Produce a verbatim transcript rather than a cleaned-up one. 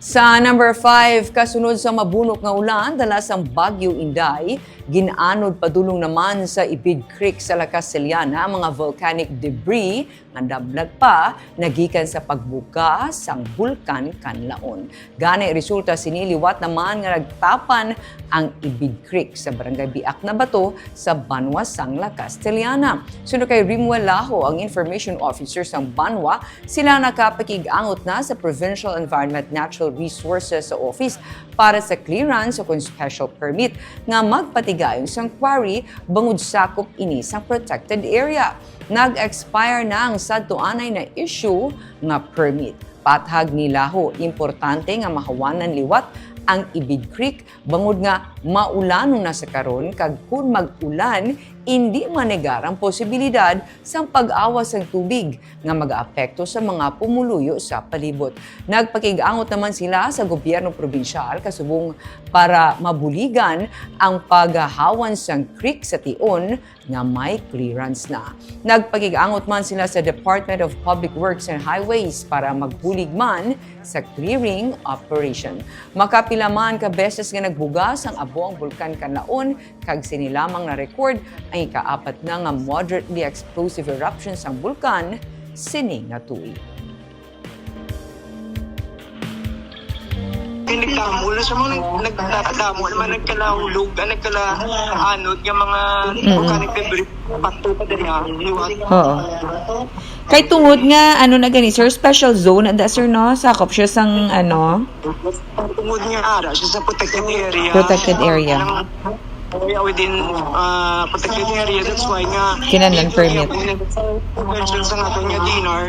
Sa number five, kasunod sa mabunok nga ulan dala sang Bagyo Inday, gin-anod padulong naman sa Ibid Creek sa La Castellana ang mga volcanic debris nga nablag pa nagikan sa pagbuga sang Bulkan Kanlaon. Gani, resulta sini liwat naman nga nagtapan ang Ibid Creek sa Barangay Biak na Bato sa banwa sang La Castellana. Suno kay Rimuel Laho, ang information officer sang banwa, sila nakapakig-angot na sa Provincial Environment Natural Resources sa office para sa clearance o kon special permit nga magpatigayon sang quarry bangod sakop ini sang protected area. Nag-expire na ang sadto anay na-issue nga permit. Pathag ni Laho, importante nga mahawanan liwat ang Ibid Creek bangod nga maulanon na sa karon, kag kon mag-ulan, indi manegar ang posibilidad sang pag-awas sang tubig nga mag-aapekto sa mga pumuluyo sa palibot. Nagpakig-angot naman sila sa gobyerno probinsyal kasubong para mabuligan ang paghahawan sang creek sa tion nga may clearance na. Nagpakig-angot man sila sa Department of Public Works and Highways para magbulig man sa clearing operation. Makapila man ka beses nga nagbuga sang abo ang Bulkan Kanlaon, kag sini lamang na-record ang ikaapat na nga moderately explosive eruption sang bulkan sini nga tuig. Nagdamo na siya, mga nag-, nagdamo naman, nagkalahulog, ah, nagkalaanod nga mga Mm. volcanic debris, pato pa din, ah, liwat. Oo. Kay tungod nga, ano na gani, sir, special zone, anda, sir, no? Sakop siya sang, ano? Tungod nga ara siya sa protected area. Protected area. Ang area within, ah, protected area, that's why nga Kinahanglan permit. Convention sa aton nga D N R.